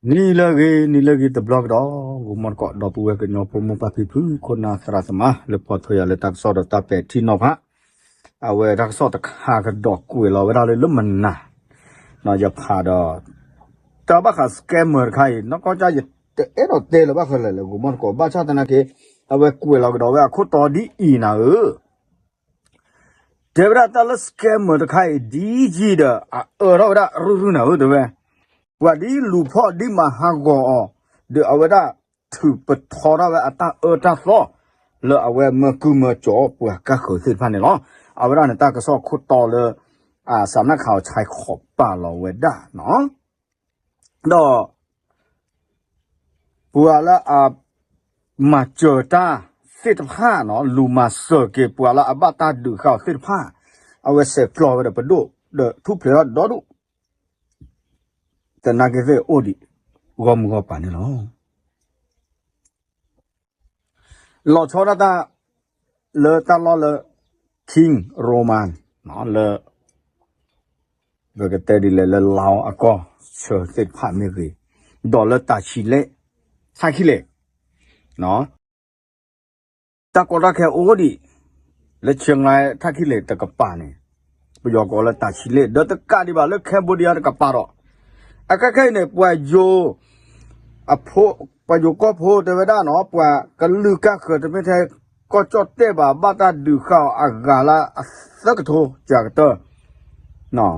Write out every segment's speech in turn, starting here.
နံၤလၢအဂ့ၤ နံၤလၢအဂ့ၤတဘျီကဒီး ဂီၤမီတကိး ဒီပုၢ်ဝဲၢ်ကညီဖိမိၢ်ပၢ်ဖံဖု ခိၣ်နၢ်သရၣ်သမါ လၢဖီၣ်ထွဲယၤလၢတၢ်ကစီၣ်ဒီးတၢ်ပဲာ်ထံနီၤဖး အဝဲတၢ်ကစီၣ်တခါကဒီးကွဲးလီၤဝဲဒၣ်လၢလၢမနၤ ယဖးဒီး တၢ်ဘၣ်ဃး scammer တခါအံၤ နီၢ်ကီၢ်ကၢ် ယတအဲၣ်ဒိးတဲလၢၤဘၣ်ဃီလဲၣ်လၢဂီၤမီတကိး ဘၣ်ဆၣ်သနာ်က့ အဝဲကွဲးလီၤကဒီးဝဲအခိၣ်တီဒ်အံၤနၤဧၢ တဲဝဲဒၣ်တၢ်လၢ scammer တခါအံၤ ဒ်ယံာ်ဒီး အအၢထီၣ်ဝဲဒၣ်ရုၢ်ရုၢ်နၤဧၢ တဲဝဲ, ပှၤဒ်လူၤဖီၣ်ဒ်မၤဟးဂီၤအီၤ ဒီးအဝဲဒၣ်ထုးပထီထီၣ်ဝဲအတၢ်အၢတၢ်သီ လၢအဝဲမၢကုၢ်မၢကၠီပှၤကါဃၢၤသ့ၣ်တဖၣ်န့ၣ်လီၤ. အဝဲဒၣ်န့ၣ်တၢ်ကစီၣ်ခိၣ်တီလၢ အစးနၢ်ခးအီၤဆဲးခိးပာ်လီၤဝဲဒၣ်နီၤ ဒီး ပှၤလၢအ မၤစၢၤတၢ်သ့ၣ်တဖၣ်နီၤ လူၤမၤစၢၤက့ၤပှၤလၢအဘၣ်တၢ်ဒုးဃာ်အီၤသ့ၣ်တဖၣ် အဝဲဆဲးကျိးဝဲဒီးပဒိၣ် ဒီးထူၣ်ဖျဲးထီၣ်ဒီဒူၣ် သနာ်က့သ့ၣ်အိၣ်ဒံး ဂီၢ်မုၢ်ဂီၢ်ပၤန့ၣ်လီၤ. လီၤဆီဒၣ်တၢ် လၢတၢ်လီၢ်လၢ King Roman လၢ ပကတဲဒ်လဲၣ်လၢ Lao အကီၢ်ဆၢသ့ၣ်တဖၣ်မ့ၢ်ဂ့ၤ, ဒီးလၢတၢ်ဆံးလဲၣ်, ထၣ်ခံလဲၣ်, တၢ်ကီတၢ်ခဲအိၣ်ဒံး, လၢ Chiang Rai ထၣ်ခံလဲၣ်တကပၤန့ၣ်, ပယီၤကိးလၢတၢ်ဆံးလဲၣ်, ဒီးတကးဒံးဘၣ်လၢ Cambodia တကပၤဒီး, အခဲခဲအံၤန့ၣ် ပှၤယိၤ အဖိ, ပှၤယိၤကီၢ်ဖိတဲဝဲဒၣ်နီၤ, ပှၤကလုာ်ကါဃၢၤတမ့ၢ်ထဲ ကီၢ်ကၠီၣ်တဲၣ်ဘၣ် ဘၣ်တၢ်ဒုးဃာ်အီၤအဂၤလၢအသၢကထိ ကၢကတၢၢ်,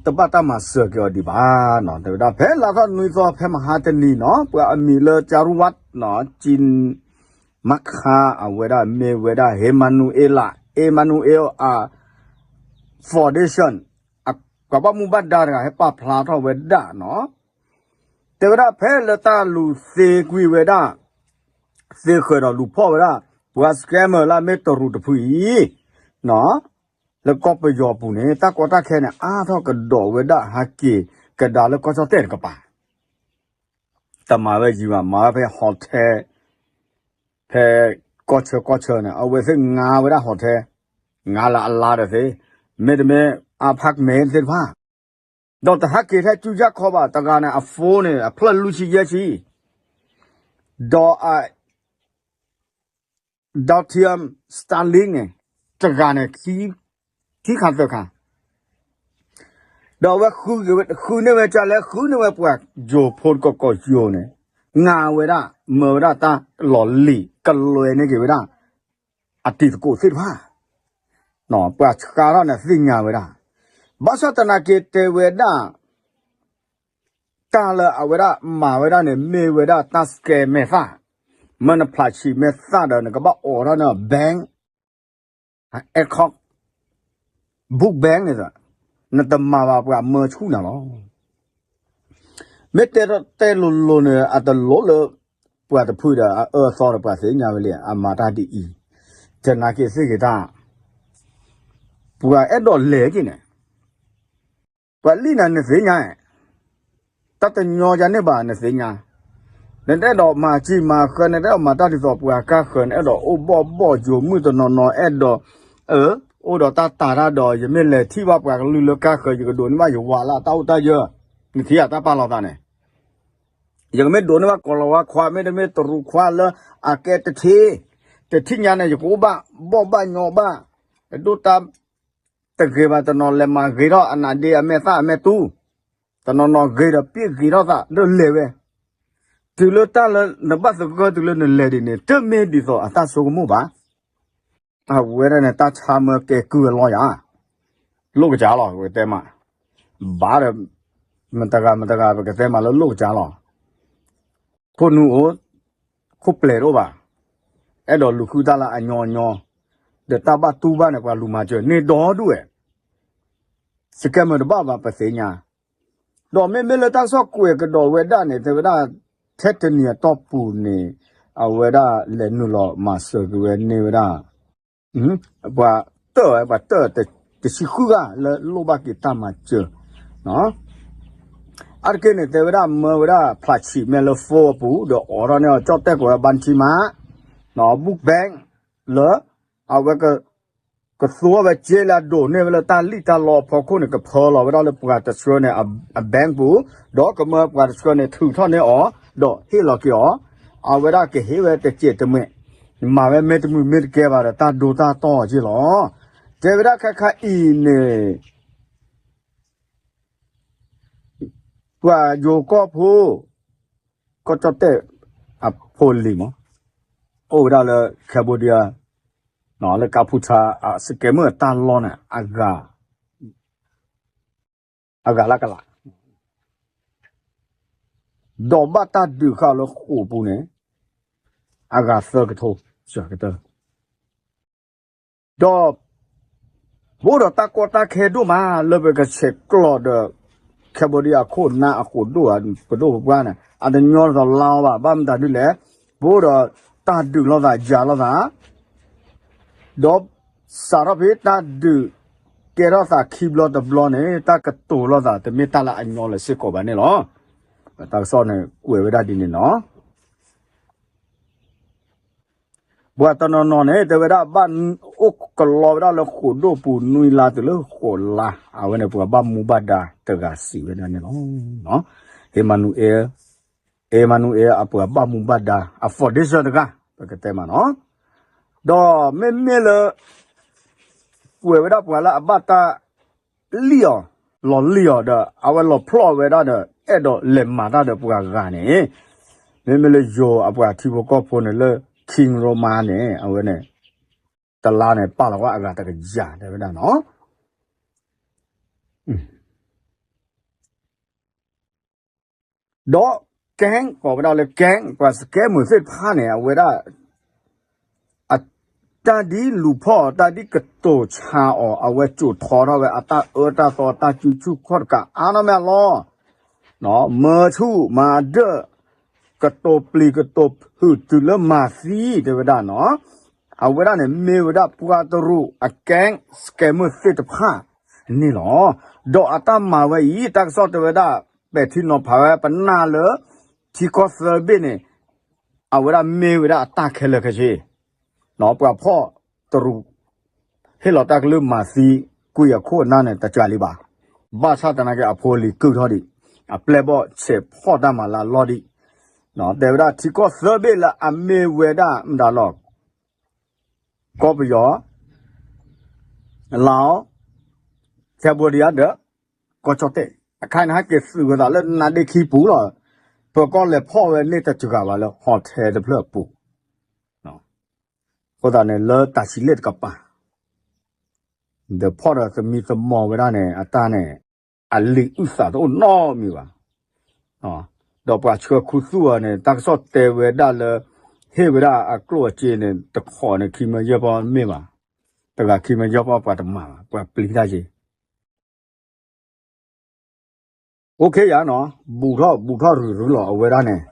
တဘၣ်တၢ်မၤစၢၤက့ၤအီၤဒံးဘၣ်နီၤ, တဲဝဲဒၣ် ဖဲလါထီၣ်နွံသီ ဖဲမဟါတနံၤနီၤ, ပှၤအမံၤလၢ Charuwat နီၤ, Chin Makha အဝဲဒၣ်မ့ၢ်ဝဲဒၣ် Emmanuel, Emmanuel အ Foundation အ ပှၤဘၣ်မူဘၣ်ဒါတဂၤ ဟဲပာ်ဖျါထီၣ်ဝဲဒၣ်နီၤ, တဲဝဲဒၣ်ဖဲလၢတၢ်လူၤသ့ကွံာ်ဝဲဒၣ်, သ့ဃၢၤဒီးလူၤဖီၣ်ဝဲဒၣ်, ပှၤ scammer လၢအမ့ၢ်တရူးတဖုအံၤ, လၢကီၢ်ပယီၤပူၤန့ၣ် တၢ်ကီတၢ်ခဲန့ၣ် အါထီၣ်ကဒီးဝဲဒၣ်ဟးက့ၤကဒါလၢကီၢ်ကၠီၣ်တဲၣ်တကပၤ တမၤဝဲယံၤဘၣ်, မၤဝဲဖဲ hotel, ဖဲကီၢ်ဆၢကီၢ်ဆၢန့ၣ် အဝဲသ့ၣ်ငါဝဲဒၣ် hotel, ငါလၢအလါဒီးသ့, မ့တမ့ၢ် apartment သ့ၣ်တဖၣ်, ဒီးတဟးက့ၤထဲစုယၢ်ခီဘၣ်, တဂၤန့ၣ် အ phone န့ၣ် အဖျၢၣ်လွံၢ်ဆံယဲၢ်ဆံ, ဒီးအ Dotium Starlink န့ၣ်, တဂၤန့ၣ် ခံခါသၢခါ, ဒီးအဝဲဃုန့ၢ်ဝဲကလဲၣ်, ဃုန့ၢ်ဝဲပှၤယိၤဖိတကီၢ်ကီၢ်ယိၤန့ၣ်, ငါဝဲဒၣ်, မၢဝဲဒၣ်တၢ်လီၢ်လံၤ ကလွဲန့ၢ်က့ၤဝဲဒၣ် အတံၤသကိးသ့ၣ်တဖၣ်, ပှၤဆှၢထီၣ်န့ၣ်သ့ၣ်ညါဝဲဒၣ်, ဘၣ်ဆၣ်သနာ်က့တဲဝဲဒၣ် တၢ်လၢအဝဲဒၣ်မၤဝဲဒၣ်န့ၣ် မ့ၢ်ဝဲဒၣ်တၢ် scam မဲာ်သၣ်, မ့ၢ်နဖျးဆံးမဲာ်သၣ်ဒီး နကဘၣ်အိးထီၣ်န့ၣ် bank, အဲ account, book bank န့ၣ်, နတမၤဘၣ်ပှၤမၢဆူၣ်နၤလီၤ. မ့ၢ်တဲတဲလိၤလိၤန့ၣ် အတလိၣ်လၢ ပှၤတဖုဒီး အအၢအသီဒီးပှၤသ့ၣ်ညါဝဲလံ အမၤတၢ်ဒ်အံၤ, သနာ်က့သ့ၣ်ဂ့ၤတၢ်, ပှၤအဲၣ်ဒိးလဲၤက့ၤန့ၣ် ပှၤလံၣ်နၤနသ့ၣ်ညါ, တၢ်တညီယၤန့ၣ်ဘၣ်နသ့ၣ်ညါ, နတအဲၣ်ဒိးမၤစံးမၤဃၢ နတအဲၣ်ဒိးမၤတၢ်ဒ်သိးပှၤကါဃၢၤ နအဲၣ်ဒိးအိၣ်ဘီၣ်ဘီၣ်ယိၤမုၣ်တနီၤနီၤ အဲၣ်ဒိး အိၣ်ဒီးတၢ်တာ်တၢ်ဒီး ယမ့ၢ်လဲၤထံၣ်ဘၣ်ပှၤကလုာ်လၢကါဃၢၤ ယကဒိးန့ၢ်ဘၣ်ယဝၤလၢအတၢ်အိၣ်တၢ်ယၢၤ, နထံၣ်ယတၢ်ပာ်လီၤသးန့ၣ် ယကမ့ၢ်ဒိးန့ၢ်ဘၣ်ကိၤလၤဝါခွါ မ့တမ့ၢ်တရူးခွါလၢအကဲတထ့, တထံၣ်ညါန့ၣ် ယကအိၣ်ဘၣ်ဘီၣ်ဘၣ်ညီဘၣ်, ဒိၣ်တၢ်တဂ့ၤဘၣ် တနီၤလဲၤမၤဂ့ၤထီၣ်အနါဒ့အမဲာ်သၣ်အမဲာ်တူ, တနီၤနီၤဂ့ၤဒီးပ့ၢ်ဂ့ၤထီၣ်သးဒီးလဲၤဝဲ, တုၤလၢတၢ်လၢနဘၣ်သဂၢၢ်တုၤလၢနလဲၤဒ်န့ၣ် တမ့ၢ်ဒ်သိးအတၢ်ဆိကမိၣ်ဘၣ်. အဝဲဒၣ်န့ၣ်တၢ်ဆါမၢကဲကုၢ်အလီၢ်ယၤ, လိၣ်ကစၢ်လီၤ ပကတဲမး, ဘၣ်ဒီး မတဂၤမတဂၤ ပကတဲမးလၢလိၣ်ကစၢ်လီၤ. ခိၣ်နူာ်အိၣ်, ခိၣ်ပျဲၢ်တအိၣ်ဘၣ်, အဲၣ်ဒိးလူၤဃုတၢ်လၢအညီညီ, ဒီးတၢ်ဘၣ်တူၢ်ဘၣ်န့ၣ် ပှၤလူၤမၤစၢၤန့ၢ်ဒီဒူၣ်ဝဲ, စကဲမုၢ်တဘၣ်ဘၣ်ပသ့ၣ်ညါ, ဒီးမ့မ့ၢ်လၢတၢ်ကစီၣ်ကွဲးကဒီးဝဲဒၣ်န့ၣ် တဲဝဲဒၣ် ထဲတနံၤအတီၢ်ပူၤန့ၣ် အဝဲဒၣ်လဲၤနုာ်လီၤမၤစၢၤက့ၤဝဲန့ၢ်ဝဲဒၣ် ပှၤတၢၢ်ဝဲ ပှၤတၢၢ်တဆံဃုဂၤလၢလိၣ်ဘၣ်က့ၤတၢ်မၤစၢၤ, အါတက့ၢ်န့ၣ် တဲဝဲဒၣ်မၢဝဲဒၣ်ဖျးဆံးမဲာ်လၢ phone အပူၤ ဒီးအိးထီၣ်န့ၢ်အီၤကၠီၣ်တဲၣ်ကိးဝဲ ဘၣ်ထံမး book bank လၢ အဝဲက ကသူဝဲက့လၢအဒိၣ်န့ၢ်ဝဲလၢတၢ်လံၣ်တၢ်လီအဖီခိၣ်န့ၣ် ကဖၢလီၤဝဲဒၣ်လၢပှၤတဆှၢန့ၣ် အ bank ပူၤ, ဒီးကမၢပှၤတဆှၢန့ၣ် ထုးထီၣ်န့ၢ်အီၤ, ဒီးဟ့ၣ်လီၤက့ၤအီၤ, အဝဲဒၣ်ကဟ့ၣ်ဝဲတစဲးတမဲာ်, မၤဝဲမ့ၢ်တမုာ်မ့ၢ်တကဲဘၣ်ဒီး တၢ်ဒိတၢ်တီၢ်က့လီၤ. တဲဝဲဒၣ်ခဲခါအံၤန့ၣ် ပှၤယိၤကီၢ်ဖိ ကီၢ်ကၠီၣ်တဲၣ်အဖိလံၤမး အိၣ်ဝဲဒၣ်လၢ Cambodia လၢကါဖူဆါ scammer အတၢ်လီၢ်န့ၣ် အဂၤလၢကလး, ဒီးဘၣ်တၢ်ဒုးဃာ်လၢဃိာ်ပူၤန့ၣ် အဂၤသၢကထိ ကတၢၢ် ဒီး ပအိၣ်ဒီးတၢ်ကီတၢ်ခဲဒိၣ်မးလၢပကဆဲးကျိးဒီး Cambodia အခိၣ်နၢ်အဃိာ်ဒိၣ် ပဒိၣ်ပပှၢ်န့ၣ် အတညီလီၤလါအီၤဘၣ်. ဘၣ်မတၤဒ်လဲၣ်, ပအိၣ်ဒီးတၢ်ဒုးလိာ်သးယၤလိာ်သး ဒီးစးထီၣ်ဖဲတၢ်ဒုးကဲထီၣ်သးခံဘျီတဘျီန့ၣ် တၢ်ကတိၤလိာ်သးတမ့ၢ်တၢ်လၢအညီလၢၤစ့ၢ်ကီးဘၣ်န့ၣ်လီၤ. တၢ်ကစီၣ်န့ၣ်ကွဲးဝဲဒၣ်ဒ်န့ၣ်လီၤ. ပှၤတနီၤနီၤန့ၣ် တဲဝဲဒၣ်ဘၣ်အိၣ်ကလီဝဲဒၣ်လၢဃိာ်ဒိၣ်ပူၤနွံလါတုၤလၢဃိးလါ, အဝဲန့ၣ်ပှၤဘၣ်မူဘၣ်ဒါတဂၤစံးဝဲဒၣ်န့ၣ်လီၤ. အ့မၤနူၤအ့, အ့မၤနူၤအ့အပှၤဘၣ်မူဘၣ်ဒါ အ foundation တဂၤ ပကတဲမးနီၤ. ဒီးမ့မ့ၢ်လၢ ကွဲးဝဲဒၣ်ပှၤလၢအဘၣ်တၢ်လံၣ်အီၤ, လီၤလံၣ်အီၤဒီး အဝဲလီၤဖျီၣ်ဝဲဒၣ်ဒီး အဲၣ်ဒိးလဲၤမၤတၢ်ဒီးပှၤဂၤန့ၣ်, မ့မ့ၢ်လၢယိၤအပှၤထံဖိကီၢ်ဖိန့ၣ်လၢ King Roma န့ၣ် အဝဲန့ၣ် တလါန့ၣ် ပာ်လီၤကွၢ်အဂၤတကယၤ တဲဝဲဒၣ်နီၤ. ဒီး gang ကိးဝဲဒၣ်လၢ gang ပှၤ scammer သ့ၣ်တဖၣ်န့ၣ် အဝဲဒၣ် အတၢ်ဒ်လူၤဖီၣ် တၢ်ဒ်ကတိၤဆါအီၤ အဝဲစိာ်ထီထီၣ်ဝဲအတၢ်အၢတၢ်သီ တၢ်စုဆူၣ်ခီၣ်တကးအါနီၢ်မးလီၤ. မၢဆူၣ်မၤဒၢၣ် ကတိၤပျံၤကတိၤဖုးတုၤလၢမၤသံ တဲဝဲဒၣ်နီၤ. အဝဲဒၣ်န့ၣ် မ့ၢ်ဝဲဒၣ်ပှၤတရူးအ gang scammer သ့ၣ်တဖၣ်န့ၣ်လီၤ. ဒီးအတၢ်မၤဝဲအံၤ တၢ်ကစီၣ်တဲဝဲဒၣ် ပဲာ်ထံနီၤဖးဝဲ ပနၢ်လၢ ထံကီၢ်သၢဘ့ၣ်န့ၣ် အဝဲဒၣ်မ့ၢ်ဝဲဒၣ်အတၢ်ခဲလၢာ်ခဲဆ့ ပှၤဖီၣ်တရူး ဟ့ၣ်လီၤတၢ်ကလုၢ်မၤသံ ကွံာ်အခိၣ်အနၢ်န့ၣ် တစှၤလံဘၣ်. ဘၣ်ဆၣ်သနာ်က့ အဖိအလံၤကုၢ်ထီၣ်ဒံး, အပျဲၢ်ဘီၣ်ဆဲးဖီၣ်တၢ်မၤလၢအလီၢ်ဒံး, တဲဝဲဒၣ်ထံကီၢ်သၢဘ့ၣ်လၢအမ့ၢ်ဝဲဒၣ်မတၤလီၤ ကီၢ်ပယီၤ, လၢ Cambodia ဒီး ကီၢ်ကၠီၣ်တဲၣ်, အခါန့ၣ် ဟဲက့ၤသုးဝဲသးလၢနါဒ့ခံပူၤလီၤ. ပကီၢ်လဲၤဖီၣ်ဝဲန့ၣ်တစှၤဘၣ်လၢ hotel တဖျၢၣ်အပူၤ အဃိသတးန့ၣ် လၢတၢ်ဆံးလဲၣ်တကပၤ ဒီးဖီၣ်ဒီးသမံသမိးဝဲဒၣ်န့ၣ် အတၢ်န့ၣ် အလံာ်အုၣ်သးတအိၣ်နီတမံၤဘၣ်. ဒီးပှၤဆှၢခူသူၣ်အီၤန့ၣ် တၢ်ကစီၣ်တဲဝဲဒၣ်လၢ ဟ့ၣ်ဝဲဒၣ်အကျိၣ်အစ့န့ၣ် တခီန့ၣ် ခံမၢယဲၢ်ပီၢ်မ့ၢ်ဘၣ်, တဂၤခံမၢယဲၢ်ပီၢ်ပှၤတမၤဘၣ်, ပှၤပျံၤတၢ်က့ၤ OK ယၤနီၤ, ဘူးထီၣ်ဘူးထီၣ်ရုၢ်ရုၢ်လီၤအဝဲဒၣ်န့ၣ်,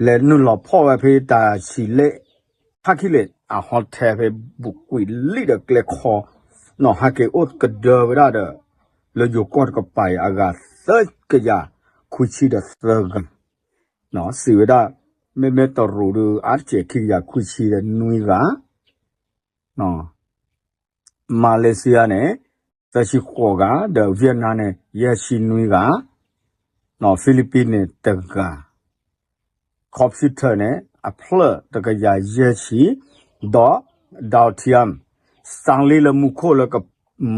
လဲၤနုာ်လီၤဖီၣ်ဝဲဖဲတၢ်ဆံးလဲၣ် ဖးခံလ့ၣ် အ hotel ဖဲ ဘူးကွံာ်လံဒီးကျဲခီ, နီၤဟဲက့ၤအိၣ်ကဒၢဝဲဒၣ်ဒီး လၢယိၤကီၢ်တကပၤအံၤ အဂၤသၢကယၤခွံဆံဒီးသၢဂၤ, စံးဝဲဒၣ် မ့မ့ၢ်တရူးဒီး အါတက့ၢ်ခံကယၤခွံဆံဒီးနွံဂၤ Malaysia န့ၣ် သၢဆံဃိးဂၤ, ဒီး Vietnam န့ၣ် ယဲၢ်ဆံနွံဂၤ, Philippines န့ၣ် တဂၤ, computer န့ၣ် အဖျၢၣ်တကယၤယဲၢ်ဆံ, ဒီး Dow Tian စလ့လၢမူခိၣ်လၢက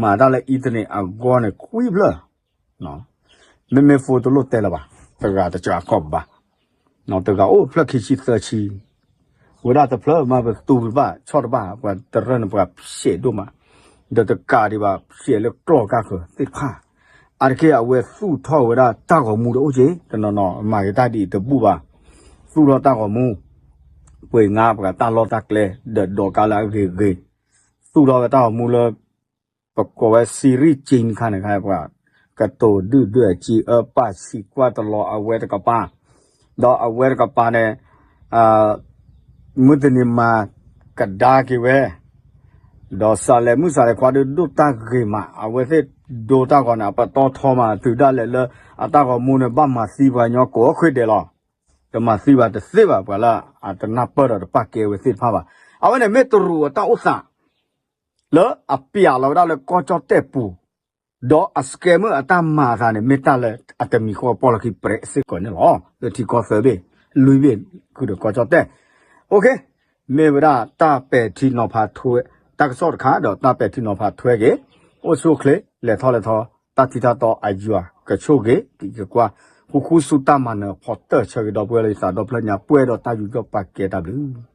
မၤတၢ်လၢ internet အဂီၢ်န့ၣ် ခွံဖျၢၣ် မ့မ့ၢ် phone တလိၣ်တဲလၢၤဘၣ်, တဂၤတစှၤခီၣ်ဘၣ်, တဂၤအိၣ်ဖျၢၣ်ခံဆံသၢဆံ, ဝဲဒၣ်တဖျၢၣ်မး ပတူၢ်တဘၣ်ဆီၣ်တဘၣ်, ပှၤတရၢၢ်န့ၣ် ပှၤဖျဲးဒိၣ်မး, ဒီးတကးဒံးဘၣ် ဖျဲးလၢကျီၢ်ကါဃၢၤသ့ၣ်တဖၣ်, အါတက့ၢ်အဝဲသူၣ်ထီၣ်ဝဲဒၣ်တၢ်ဂီၤမူဒီးအိၣ်က့, တနီၤနီၤမၤက့ၤတၢ်ဒ်အံၤတဘူၣ်ဘၣ်, သူၣ်ထီၣ်တၢ်ဂီၤမူ, ပှ့ၤငါပှၤတၢ်လီၢ်တၢ်ကျဲ, ဒီးဒိးကါလၢအဂ့ၤဂ့ၤ, သူၣ်ထီၣ်ဝဲတၢ်ဂီၤမူလၢ ပကိးဝဲ စံရံၣ်ကၠံခါန့ၣ်ခါ ပှၤကတိၤဒုၣ်ဒွဲၣ်စံးအၢပာ်ဆံးကွၢ်တလီၤအဝဲတကပၤ, ဒီးအဝဲတကပၤန့ၣ် မုၢ်တနံၤမၤကဒါက့ၤဝဲ, ဒီးစးလဲၤမုၣ်စးလဲၤခွါဒုးဒိၣ်တၢ်ဂ့ၤမး, အဝဲသ့ၣ်ဒိတၢ်ဂီၤန့ၣ် အပတီၢ်ထီမး တုၤဒၣ်လဲာ်လၢအတၢ်ဂီၤမူန့ၣ် ဘၣ်မၤသံပှၤကညီကိးဃ့ဒဲးလီၤ. တမၤသံဘၣ်တသ့ဘၣ် ပှၤလၢအတနၢ်ပၢၢ်ဒီးတပာ်ကဲဝဲသ့ၣ်တဖၣ်ဘၣ်. အဝဲန့ၣ်မ့ၢ်တရူးအတၢ်အိၣ်သး လၢအပျးလီၤဝဲဒၣ်လၢကီၢ်ကၠီၣ်တဲၣ်ပူၤ ဒီးအ scammer အတၢ်မၤအသးန့ၣ် မ့ၢ်တၢ်လၢအတမံၤဃီပီၣ်လီၢ်ခံပြဲးစ့ၢ်ကီးန့ၣ်လီၤ. လၢထံကီၢ်သၢဘ့ၣ် လွံၢ်ဘ့ၣ် ဃုာ်ဒီးကီၢ်ကၠီၣ်တဲၣ် မ့ၢ်ဝဲဒၣ်တၢ်ပဲာ်ထံနီၤဖးထွဲ တၢ်ကစီၣ်တခါ ဒီးတၢ်ပဲာ်ထံနီၤဖးထွဲက့ၤ အိၣ်ဆူၣ်အိၣ်ချ့ လဲၤထီၣ်လဲၤထီ တၢ်ထံတၢ်တီအယွၤကဆိၣ်ဂ့ၤ ကကွၢ် ဃူဃူဆူတၢ်မၤနၢၤဖီတၢၢ်ဆၢဂ့ၤဒီပုၢ်ဝဲၢ်လၢယသးဒီဖျၢၣ်ညါ ပှဲၤဒီးတၢ်ယူးယီၣ်ပာ်ကဲတၢ်ဘျုး